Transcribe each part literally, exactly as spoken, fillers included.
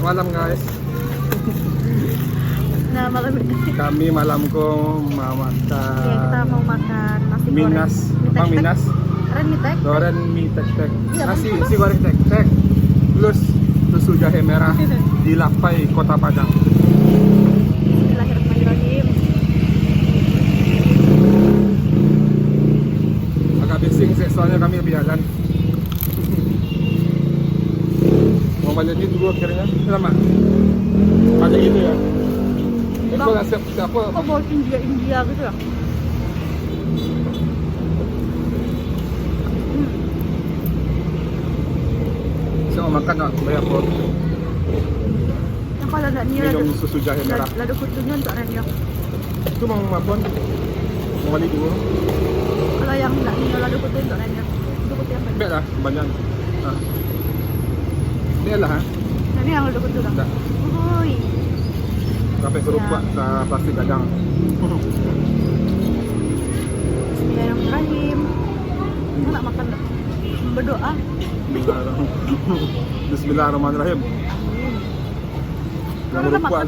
Malam, guys. Nah, malam ini kami malam ko mamakan. Ya, kita mau makan nasi goreng. Minas. Mie tek-tek. Apa, Minas? Keren mie tek-tek. Keren mie tek-tek. Iya, nasi, bagus. Nasi goreng tek-tek. Plus susu jahe merah di Lapai, Kota Padang. Bismillahirrahmanirrahim. Agak bising sih, soalnya kami berjalan. Mau balik ni dulu akhirnya. Lama. Ada gitu ya. Bang, kau nak siap, siap apa? Kok bau India-India gitu ya? Hmm. Siap makan nak? Bayar apa? Yang kalau nak ni minum lado, susu jahe merah. Lado kutunyo untuk Renyo. Itu Mang Mapon. Mau balik dulu. Kalau yang nak ni lado kutunyo untuk Renyo. Itu kutu yang banyak. Bek lah, banyak. Ha. Bek lah, ha. Nah, ni yang lado kutunyo dah. Dah. Ui. Sampai kerupak ka plastik gadang. Bismillahirrahmanirrahim. Hmm. Aku nak makan dah. Berdoa. Bismillahirrahmanirrahim. Bismillahirrahmanirrahim. Jangan lupa,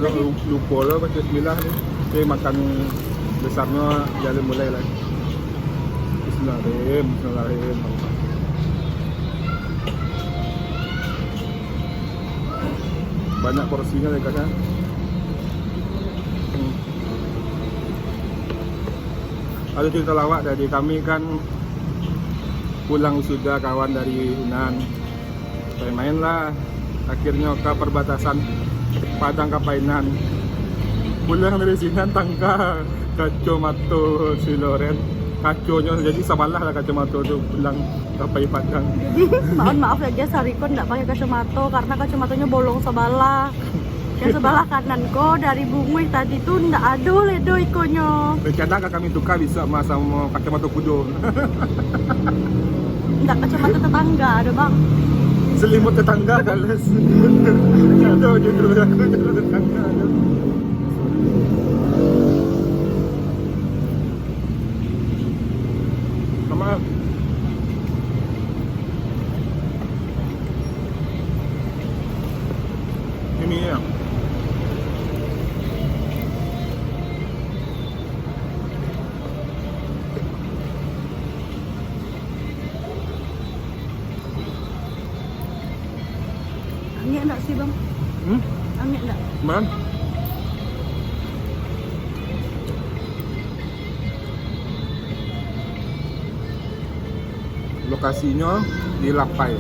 lupa lah baca bismillah ni. Oke, makan besarnya, jadi mulai lah. Bismillahirrahmanirrahim. Bismillahirrahmanirrahim. Banyak porsinya, ya, kan? Hmm. Ada cerita lawak tadi, kami kan pulang sudah kawan dari Inan. Main-main lah. Akhirnyo ka perbatasan Padang ka Painan. Pulang dari sinan tangka kacomato si Loren. Kaconyo jadi sabalah lah kacomato tu pulang sampai Padang. Jadi, mohon maaf saja, Sarikon ndak pakai kacomato karena kacomatonyo bolong sabalah. Yang sebelah kanan ko dari bunguih tadi tu ndak ado ledo ikonyo. Rencana ka kami tukar bisa ma-, samo kacamato kudo. Ndak, kacamato tetangga ado, Bang. Selimut tetangga, kalas. Ado je tu, aku tu tetangga tu. Sama. Ini ya. Angek ndak sih, Bang? Hmm? Angek ndak? Man? Lokasinyo di Lapai.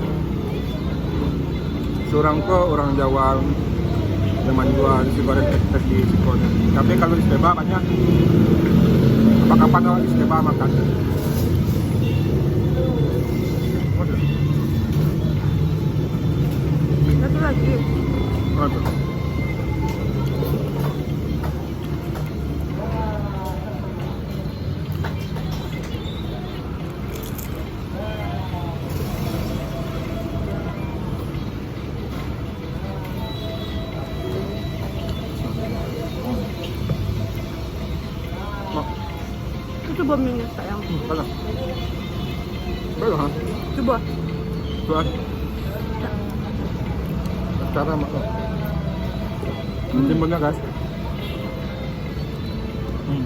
Surang ko urang Jawa nan manjua nasi goreng tek-tek di siko ni. Tapi kalau di Steba banyak. Kapan-kapan awak di Steba makan. Satu lagi. Aduh. Itu coba minyak, sayang. Hmm, panas. Bagus, ha? Coba. Coba. Sekarang makan. Hmm. Timbunnya, guys. Hmm.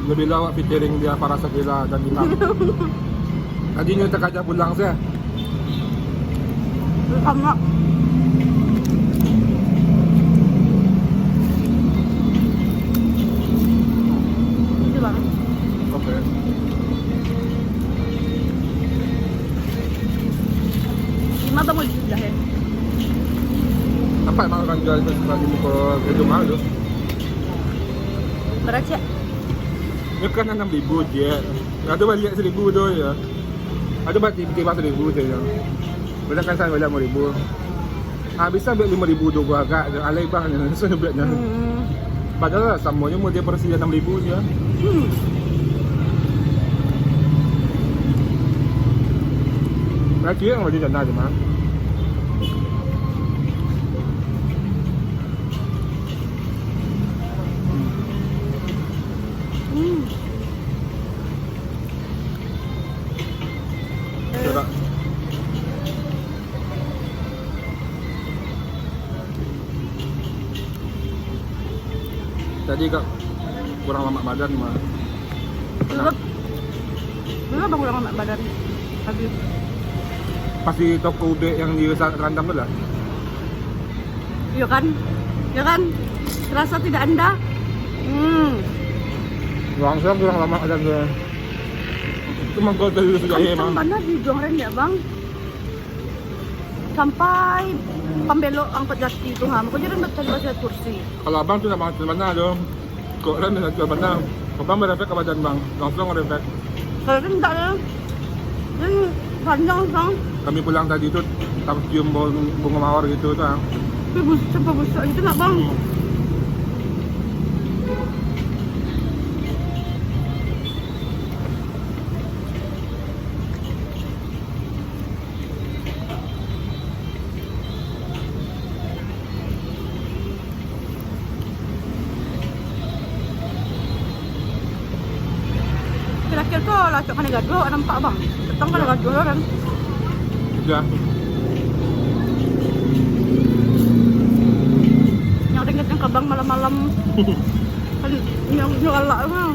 Lebih lawak featuring dia, Farasat Ila dan Ilham. Tadinyo takaja pulang sih. Ilham nak. Lucu banget. Oke. Lima atau mau tujuh belas ya? Apa emang orang jual itu suka di muka gedung mahal tu? Berapa, Cak? Ini kan enam ribu je. Ada balik seribu tu ya. Ada balik tiba seribu je ya. Boleh kan saya balik lima ribu. Ah, bisa ambil lima ribu tu gua agak alai bang ni, so buatnya. Hmm. Padahal samonyo model porsi enam ribu je. Hmm. Lagi yang lagi jana je mah. Hmm. Tadi agak kurang lamak badan mah. Dulu, dulu abang kurang lamak badan. Habis. Pas di toko ubek yang di Randan tu lah. Iya kan? Ya kan? Terasa tidak anda? Hmm. Langsung kurang lamak badan tu. Itu mah gua dari sudah. Kencang emang. Bana di Juang Ren ya, Bang. Sampai pambelok angkot Jati tu, ha. Makanya dah cari basi kursi. Kalau abang tu nak makan mana tu? Kok Ren dah jual mana? Abang berefek ke badan bang? Langsung refek. Kalau Ren tak ada. Ren panjang, bang. Kami pulang tadi tu, tak cium bau bunga mawar gitu tu, ah. Tapi bus-, sampai busuk gitu nak, bang. Hmm. Terakhir tu lah cok kana gaduh, nampak bang. Petang kana gaduh lah kan. Ya. Yang ringgit yang kabang malam-malam. Kan yang jual lah, bang.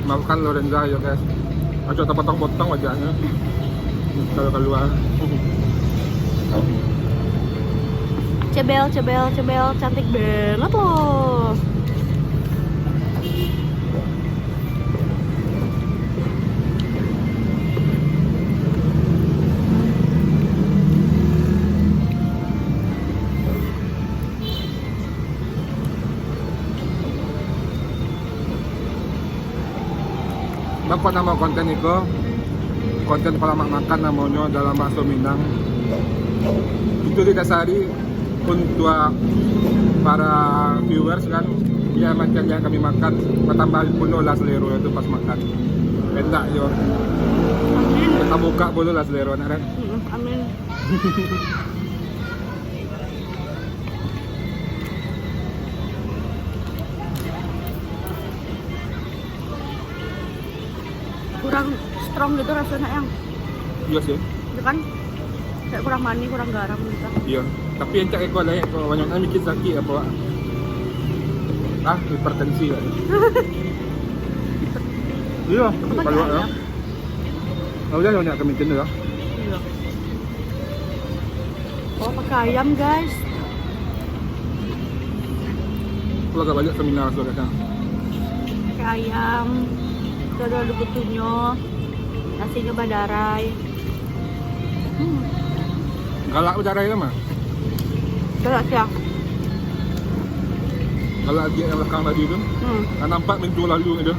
Maafkan Lorenza ya guys, agak terpotong-potong wajahnya. Kalau keluar. Cebel, cebel, cebel, cantik banget loh. Bako namo konten iko, konten palamak makan namonyo dalam bahaso Minang. Itu didasari untuak para viewers kan, biar mancaliak kami makan, batambah pulo lah selero tu pas makan. Endak yo. Amin. Tabuka pulo lah selero nak kan. Mm-mm, amin. Kurang strong gitu rasanya, yang. Iya sih. Itu kan kayak kurang manis, kurang garam gitu. Iya. Tapi encak iko lah, iko banyak kan bikin sakit apa? Ah, hipertensi lah. Iya, apa kalau kayak ya. Ayam? Kalau dia banyak kemicin tu lah. Iya. Oh, pakai ayam, guys. Aku agak banyak seminar tu, guys. Pakai ayam. Itu ada kutunyo. Nasinyo badarai. Hmm. Galak badarai kan, Mak? Galak siang. Galak dia yang belakang tadi tu. Hmm. Kan nampak pintu lalu tu.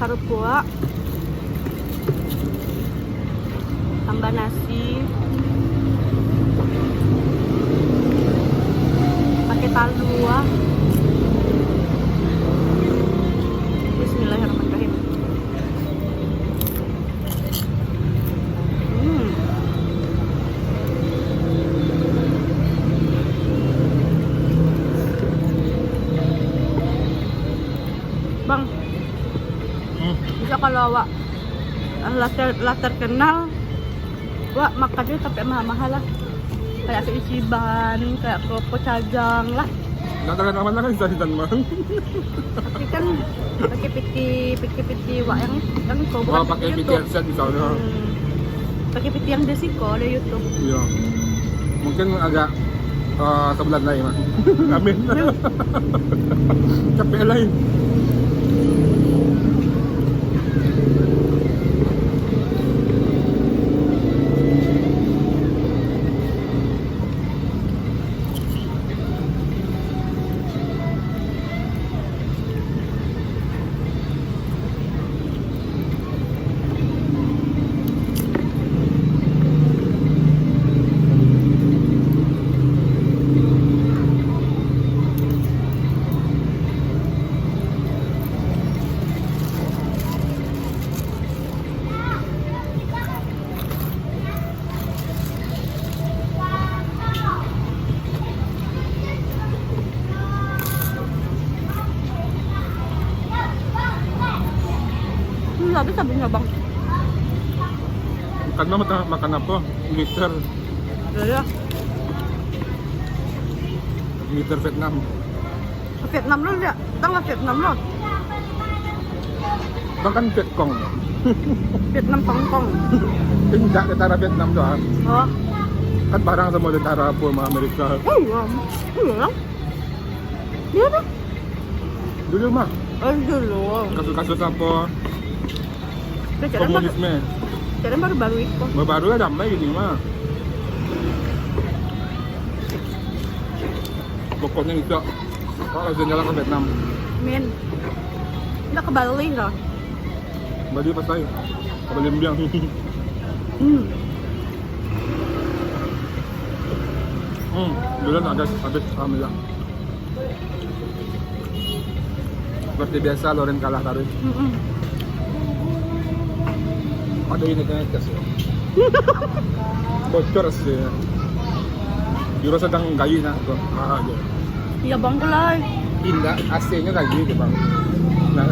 Karupuak, tambah nasi, pakai talua. Bismillahirrahmanirrahim. Hmm. Bang, hmm, bisa kalau awak lah ter-, lah terkenal, awak makan tu sampai mahal-mahal lah. Kayak ke Ichiban, kayak ke Pocajang lah. Nak terkenal mana kan bisa di Tanjuang. Tapi kan pakai piti, pakai piti wak yang, yang kau bukan. Oh, pakai piti YouTube. Headset misalnya. Hmm. Pakai piti yang di siko, di YouTube. Iya. Mungkin agak, eh, sebulan lagi, Mas. Amin. Ya. Capek lagi. Habis-habisnyo, Bang. Kan Bang makan, makan apo? Mie Vietnam. Yo, yo. Mie Vietnam. Vietnam lo, liak. Tahu lah Vietnam lo. Bang kan Vietcong. Vietnam Kongkong. Indak, tentara Vietnam tu, ah. Oh. Kan barang samo tentara pun sama Amerika. Oh, iya. Iya. Iya tu. Dulu mah. Oh, dulu. Kasus-kasus apo? Komunisme. Sekarang baru, sekarang baru-baru itu. Baru-baru lah damai gini mah. Pokoknya bisa. Kalau jalan-jalan ke Vietnam. Min. Ndak ke Bali kah? Bali pas tayo. Ke Bali Biang. Hmm. Hmm, dulu ada habis, alhamdulillah. Seperti biasa, Loren kalah taruih. Mm-mm. Ada ini kena tes ya. Bocor sih. Juro sedang gayi nah tu. Ah, aja. Iya, Bang, kulai. Indak, A C-nyo gayi tu, Bang. Nah.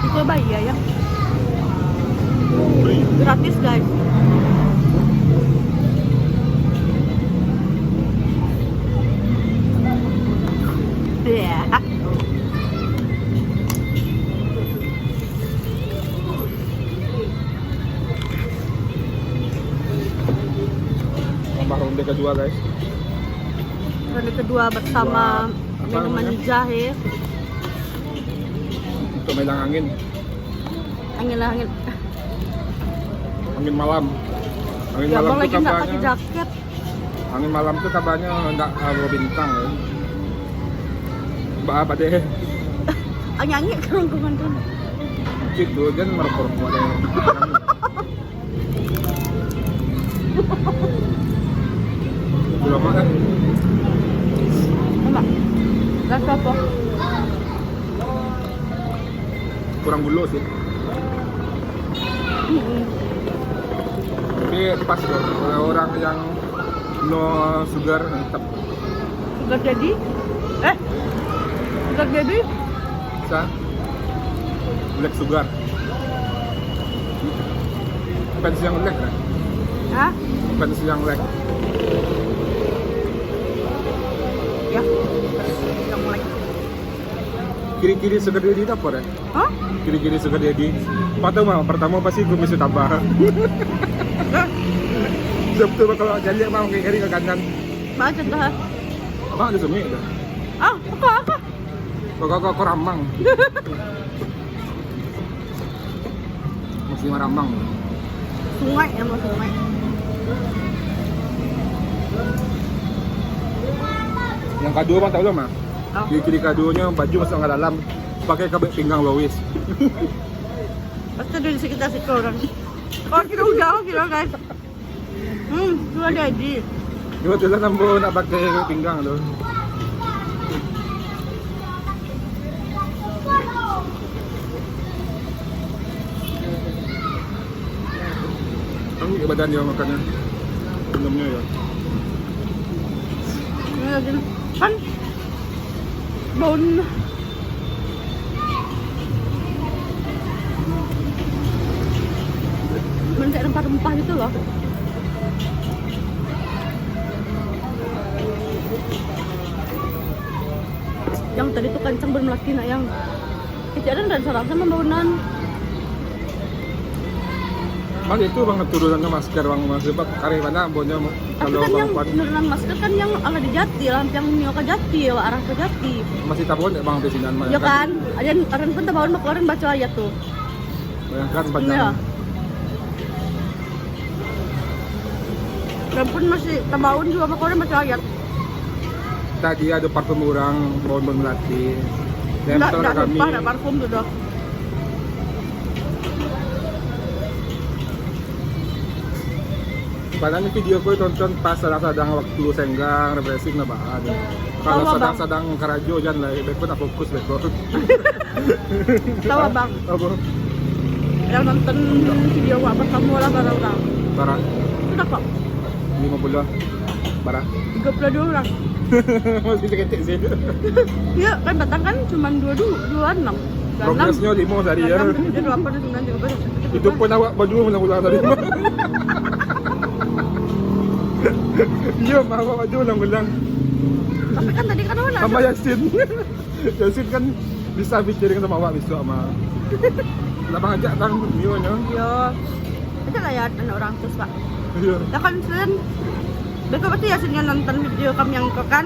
Itu bayar ya. Gratis, guys. Yeah. Tambah ronde kedua, guys. Ronde kedua bersama minuman jahe. Untuk mailang angin. Angin lah, angin. Angin malam. Angin malam tu lagi nggak pakai jaket. Angin malam tu kabarnyo ndak, ah, babintang, ya. Ba apa deh? Angin-angin kerongkongan tu. Situ, jangan merokok-rokok deh. Gula makan. Enak. Rasa apa? Kurang gula sih. Mm-mm. Tapi pas tuh, kalau orang yang no sugar, mantap. Sugar daddy? Eh, sugar daddy? Sa? Black sugar. Fans yang black kan? Hah? Fans yang black. Ya, yang black. Kiri-kiri sugar daddy itu apa, Rek? Hah? Kiri-kiri sugar daddy. Apa tahu, Bang? Pertama pasti kumis tambah. Siap tu, Bang, kalau jaliak, Bang, kiri ke kanan. Baca dah. Abang ada semik dah. Ah, apa, apa? Kau, kau, kau, kau ramang. Masih marambang. Sungai, nama sungai. Yang kedua, Bang, tahu lah, Mak? Oh. Ciri-ciri kaduonyo, baju masuk ka dalam, pakai kabek pinggang Lois. Pasti ada di sekitar situ orang. Oh, kita udah, kita, guys. Hmm, tu ada Adi. Kebetulan ambo nak pakai pinggang tu. Angin badan dia makannya. Minumnya ya. Ini lagi. Kan bau. Mencari rempah-rempah gitu loh. Yang tadi tuh kenceng belum laki nak yang kejadian dan serasa membangunan. Bang, itu Bang turunannya masker, Bang, Bang, sebab kareh banyak baunya. Tapi kalau kan Bang yang Pan nurunan masker kan yang ala di Jati lah, yang nio ka Jati, ya, arah ka Jati. Masih tahu nggak Bang di sini, Bang? Ya kan, ada orang pun tabaun kemarin baca ayat tuh. Bayangkan panjang. Iya. Dan pun masih tabaun juga kemarin baca ayat. Tadi ada parfum orang, bau-bau melati. Dan ndak, betul ndak kami. Lupa, ndak parfum tu dah. Padahal ni video ko tonton pas sadang-sadang waktu senggang, refreshing lah, Bang. Kalau sadang-sadang karajo, jan lah, beko nak fokus, beko. Tahu, Abang? Apa? Yang nonton video awak pertama lah, bara urang? Bara. Sudah kok. Lima puluh. Bara? Tiga puluh dua orang. Masih ketek sih. Ya, kan batang kan cuma dua dua, dua enam. Progresnya lima sehari ya. Enam, tujuh, delapan, sembilan, tiga belas. Itu pun awak baju ulang-ulang tadi. Iya, mah awak baju ulang-ulang. Tapi kan tadi kan orang Sama Yasin. Yasin kan bisa featuring sama awak besok mah. Lah bang ajak kan Mio nya. Yo. Ada lah ya anak orang tu, Pak. Iya. Ya kan, Sen? Besok pasti Yasin yang nonton video kami yang itu kan.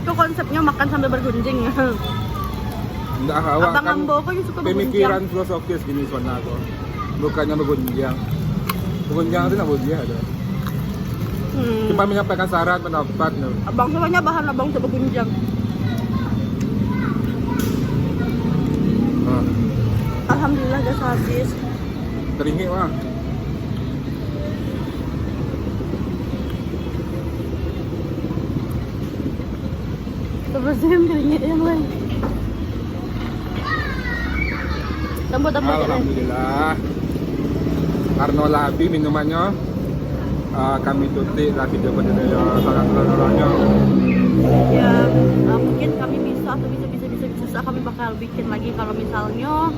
Itu konsepnya makan sambil bergunjing. Enggak, awak Abang kan Ambo kok yang suka pemikiran bergunjing. Filosofis gini sana kok. Bukannya bergunjing. Bergunjing itu nak bergunjing ada. Hmm. Cuma menyampaikan saran, pendapat no. Abang semuanya bahan abang tu bergunjing. Nah, Alhamdulillah gas habis. Teringik mah. Terus dia teringik yang lain. Tambah tambah je lah. Alhamdulillah. Karena lah habis minumannya, ah, kami tutup lah video pada dia sangat terlalu. Ya, uh, mungkin kami bisa atau bisa bisa bisa bisa kami bakal bikin lagi kalau misalnya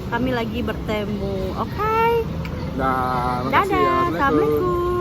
kami lagi bertemu. Oke. Dah, makasih ya. Dadah. Assalamualaikum.